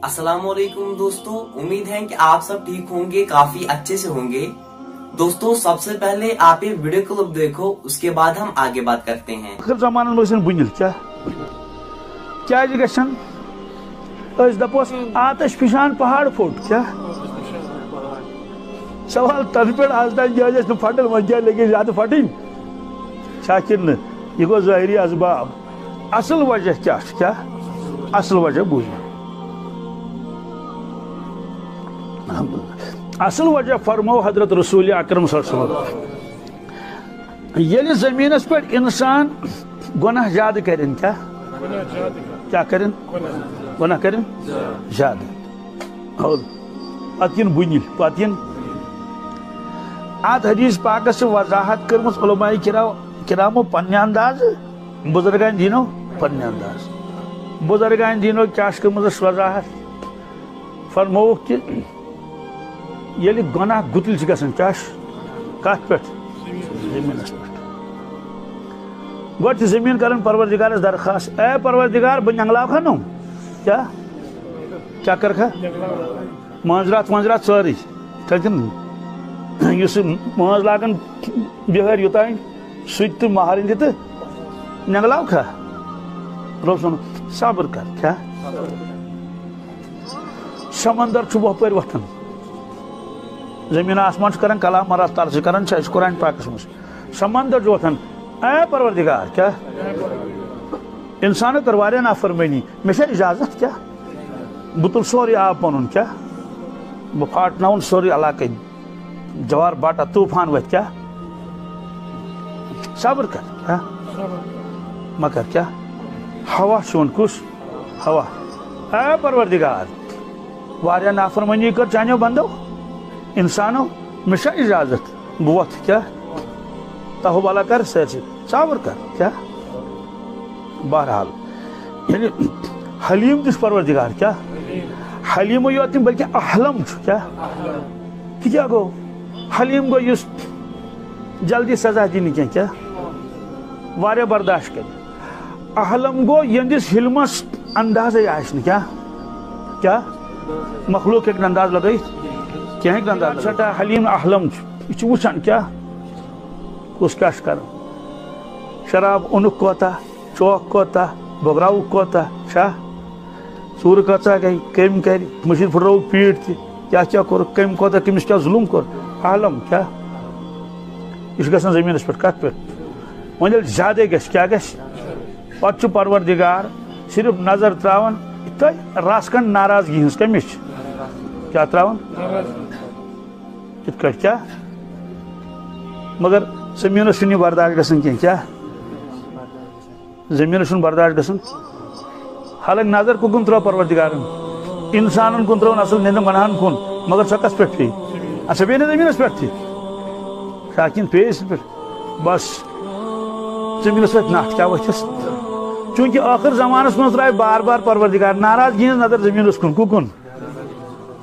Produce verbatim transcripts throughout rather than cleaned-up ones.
السلام علیکم دوستو، امید ہے کہ آپ سب ٹھیک ہوں گے، کافی اچھے سے ہوں گے۔ دوستو، सबसे पहले आप ये वीडियो क्लिप देखो, उसके बाद हम आगे बात करते हैं। ٲخٕر زمانس منٛز گژھن بُنِل کیٛاہ؟ کیٛازِ گژھن؟ أسۍ دپوس آتش فشان پہاڑ پھوٚٹ کیٛاہ؟ سوال تنہٕ پٮ۪ٹھ آز تام کیٛازِ ٲسۍ نہٕ پھٹان، وۄنۍ کیٛاہ لٔگۍ أسۍ زیادٕ پھٹٕنۍ؟ چھا کِنہٕ نہٕ؟ یہِ گوٚو ظٲہری اسباب۔ اصل وجہ کیٛاہ چھُ؟ کیٛاہ؟ اصل وجہ بوٗزِو۔ الحمدللہ۔ اصل وجہ فرمو حضرت رسول اکرم صلی اللہ علیہ وسلم۔ ییٚلہِ زٔمیٖنَس پٮ۪ٹھ اِنسان گۄناہ زیادٕ کَرن، کیٛاہ؟ کیٛاہ کَرن؟ گۄناہ کَرن زیادٕ۔ ہَو۔ پَتہٕ یِن بُنِل، پَتہٕ یِن۔ اَتھ حدیث پاکَس چھِ وضاحت کٔرمٕژ علماء کرا-، کرامو پننہِ اندازٕ، بُزرگان دیٖنو پننہِ اندازٕ۔ بُزرگان دیٖنو کیٛاہ چھِ کٔرمٕژ اَسہِ وضاحت؟ فرمووُکھ کہِ ییٚلہِ گۄناہ گُتٕلۍ چھِ گژھان، کیٛاہ چھُ؟ کَتھ پٮ۪ٹھ؟ زٔمیٖنَس پٮ۪ٹھ۔ گۄڈٕ چھِ زٔمیٖن کَران پروردگارَس درخواست، اے پروردگار، بہٕ نٮ۪نٛگلاوکھا نہٕ؟ کیٛاہ؟ کیٛاہ کَرکھا؟ مٲنٛزِ راتھ وٲنٛزِ راتھ سٲرٕے۔ یِتھَے کٔنۍ یُس یہِ مٲنٛز لاگان بِہٲرۍ یوٚتام، سُہ تہِ تہٕ مَہرٕنۍ تہِ تہٕ نٮ۪نٛگلاوکھا؟ رۄب سُنٛد صبر کَر، کیٛاہ؟ سمندر چھُ وۄپٲرۍ وۄتھان، زٔمیٖن آسمان چھُ کران کلام، مرات تر چھِ کران، چھِ اَسہِ قرآن پاکس منٛز۔ سمندر چھُ وۄتھان، اے پروردگار، کیٛاہ؟ انسانو کٔر واریاہ نافرمٲنی، مےٚ چھےٚ اجازت، کیٛاہ؟ بہٕ تُلہٕ سورُے آب پنُن، کیٛاہ؟ بہٕ پھاٹناوُن سورُے علاقے، جوار باٹا طوفان وۄتھِ، کیٛاہ؟ صبر کر، کیٛاہ؟ مگر کیٛاہ؟ ہوا چھُ وۄنۍ کُس؟ ہوا۔ اے پروردگار، واریاہ نافرمٲنی کٔر چانیو بندو، انسانو، مےٚ چھا اجازت بہٕ وۄتھٕ، کیٛاہ؟ تہو بلا کر سٲرسٕے، صبر کر، کیٛاہ؟ بہرحال، یعنی حلیم تہِ چھُ پروردگار، کیٛاہ؟ حلیمٕے یوت نہٕ بلکہِ احلم چھُ، کیٛاہ؟ تہِ کیٛاہ گوٚو؟ حلیم گوٚو یُس جلدی سزا دِنہٕ کینٛہہ، کیٛاہ؟ واریاہ برداشت کرِ۔ احلم گوٚو یِہنٛدِس حلمس اندازے آسہِ نہٕ، کیٛاہ؟ کیٛاہ؟ مخلوق ہیٚکہِ نہٕ انداز لگٲیِتھ، کینٛہہ ہیٚکہِ نہٕ انداز لگٲیِتھ۔ چھا حلیم احلم چھُ، یہِ چھُ وٕچھان، کیٛاہ؟ کُس کیٛاہ چھُ کران؟ شراب اوٚنُکھ کوتاہ، چوک کوتاہ، بٲگراوُکھ کوتاہ چھا؟ ژوٗرٕ کۭژاہ گٔے، کٔمۍ کرِ، مٔشیٖد پھٕٹرٲوٕکھ پیٖٹ تہِ، کیٛاہ کیٛاہ کوٚرُکھ، کٔمۍ کوتاہ، کٔمِس کیٛاہ ظُلُم کوٚر؟ عالم کیٛاہ؟ یہِ چھُ گژھان زٔمیٖنَس پٮ۪ٹھ، کَتھ پٮ۪ٹھ؟ وۄنۍ ییٚلہِ زیادَے گژھِ، کیٛاہ گژھِ؟ پَتہٕ چھُ پروردگار صرف نظر ترٛاوان، یِتھ کٔنۍ رَس کھنٛڈ ناراضگی ہٕنٛز، کَمِچ؟ کیٛاہ ترٛاوان؟ یِتھ کٔنۍ کیٛاہ؟ مگر زٔمیٖنَس چھُنہٕ یہِ برداش گژھان کینٛہہ، کیٛاہ؟ زٔمیٖنَس چھُنہٕ برداش گژھان۔ حالانکہِ نظر کُکُن ترٲو پروردگارن؟ انسانن کُن ترٲو، اصل نندن گۄناہن کُن، مگر سۄ کس پٮ۪ٹھ پیٚیہِ؟ اچھا، بیٚیہِ نہٕ زٔمیٖنَس پٮ۪ٹھ تہِ۔ شاکِن پیٚیہِ أسۍ پٮ۪ٹھ۔ بس، زٔمیٖنَس پٮ۪ٹھ نٹھ کیٛاہ ؤتھِس؟ چوٗنٛکہِ ٲخٕر زمانس منٛز ترٛایہِ بار بار پروردگار ناراضگی ہٕنٛز نظر زٔمیٖنَس کُن۔ کُکُن؟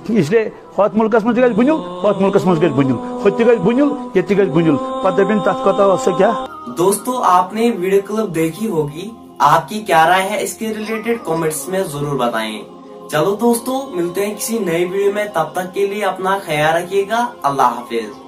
اس لیے ہۄتھ مُلکس منٛز تہِ گژھِ بُنِل، ہۄتھ مُلکس منٛز گژھِ بُنِل، ہُتہِ تہِ گژھِ بُنِل، ییٚتہِ تہِ گژھِ بُنِل۔ پتہٕ دٔپِن تتھ کوتاہ اوس سُہ کیٛاہ؟ दोस्तों, आपने वीडियो क्लिप देखी होगी, आपकी क्या राय है इसके रिलेटेड कमेंट्स में जरूर बताएं। चलो दोस्तों, मिलते हैं किसी नई वीडियो में, तब तक के लिए अपना ख्याल रखिएगा। अल्लाह हाफिज।